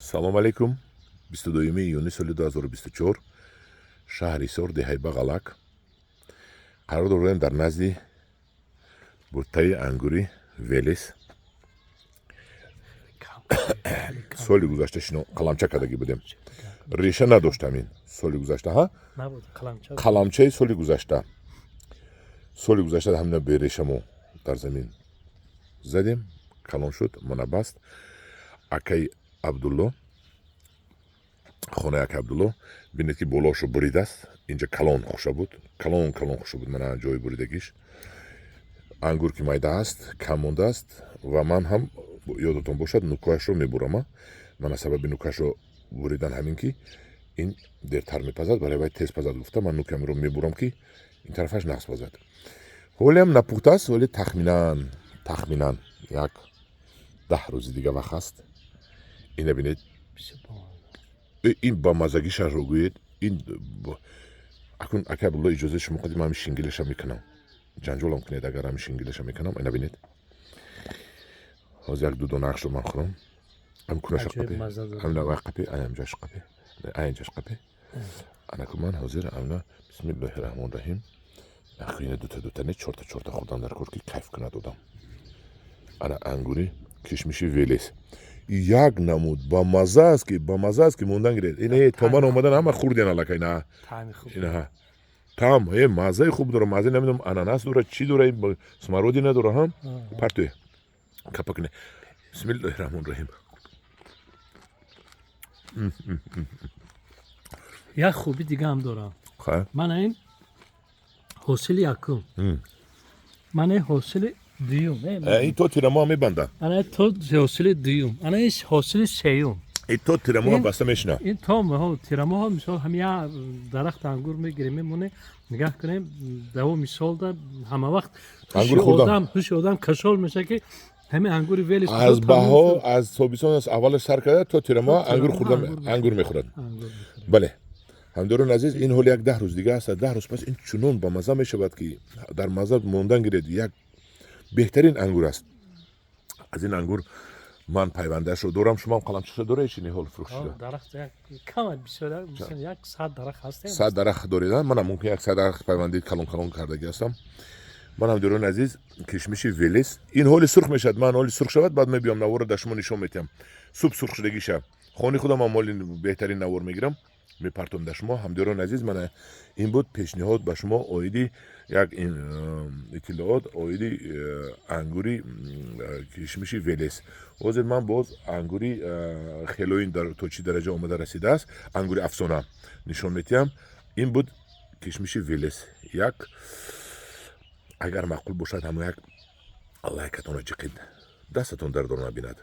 Салом алейкум. 22 июни соли 2024, шаҳри Ҳисор, деҳаи Бағалак, қарор дорем дар назди буттаи ангури Велес. Соли гузашта шино қаламча кардагӣ будем, реша надошт ҳамин соли гузашта, ҳа. Қаламчаи соли гузашта, соли гузашта ҳамина береша мо дар замин задем, калон шуд. Мана баст акаи Абдулло, хонаи акаи Абдулло. Бинед, ки болоашо буридааст. Инҷа калон хуша буд, калон калон хуша буд. Мана ҷои буридагиш. Ангур ки майда аст, кам мондааст. Ва ман ҳам, ёдатон бошад, нукояшро мебурама. Мана сабаби нукашро буридан ҳамин, ки ин дертар мепазад. Барои вай тез пазад гуфта, ман нукамро мебурам, ки ин тарафаш нағз пазад. Ҳолиам напухтааст, вале тахминан як 10 рӯзи дига вақт аст. Ина бинед, ин ба мазагишашро гӯед. Ин акун, ака Абдулло, иҷозаи шумо қадим ҳами шингилаша мекунам. Ҷанҷолам кунед, агар ҳами шингилаша мекунам. Ина бинед, ҳозир як ду донаашро ман хӯрам. Ам кунаша қапи, амна вай қапи, аямҷаш қапи, аянҷаш қапи. Анаку ман ҳозир амна, бисмиллоҳи раҳмони раҳим. Ина дута дута не, чорта чорта хӯрдан дар кор, ки кайф кунад одам. Ана ангури кишмиши Велес як намуд ба маза аст, ки ба маза аст, ки мондан гиред. Ина то ман омадан ҳама хӯрден аллакай. На, ина там маззаи хуб дора, маззаи намедонам, ананас дора, чӣ дора, смородина дора. Ҳам партоe капа куне. Бисмиллоҳи раҳмони раҳим. Як хуби дигаам дорам. Мана ин ҳосили якум, мана ин ҳосили дуюм. Ин то тирамоҳ мебанда. Ана то ҳосили дуюм, ана ин ҳосили сеюм. Ин то тирамоҳ баста мешина. Ин то тирамоҳ, мисол, ҳам як дарахт ангур мегирем, мемонем, нигаҳ кунем, давоми солда ҳама вақт ҳуши одам кашол мешавад, ки ҳамин ангури Велес. Аз баҳор, аз тобистон, аз аввалаш сар карда то тирамоҳ ангур хӯрда, ангур мехӯрад. Бале, ҳамдорони азиз, ин ҳоли як 10 рӯз дига аст. 10 рӯз пас ин чунон ба маза мешавад, ки дар маза мондан гиред. Як беҳтарин ангур аст. Аз ин ангур ман пайвандаашро дорам, шумоам қаламчаша доред чи ниҳол фурӯхшуда? 100 дарахт доред. Манам мумкин як 100 дарахт пайванди калон калон кардагӣ ҳастам. Ман, ҳамдорони азиз, кишмиши Велес. Ин ҳоли сурх мешавад. Ман ҳоли сурх шавад, баъд мебиём, наворро дар шумо нишон метиҳам, суб сурх шудагиша. Хони худам ҳам ҳоли беҳтарин навор мегирам, мепартом дар шумо. Ҳамдиёрони азиз, мана ин буд пешниҳод ба шумо оиди як иттилоот оиди ангури кишмиши Велес. Ҳозир ман боз ангури хелоин то чӣ дараҷа омада расидааст, ангури Афсона нишон метиҳам. Ин буд кишмиши Велес. Як агар маъқул бошад, ҳамо як лайкатонро ҷиқид, дастатон дардор набинад.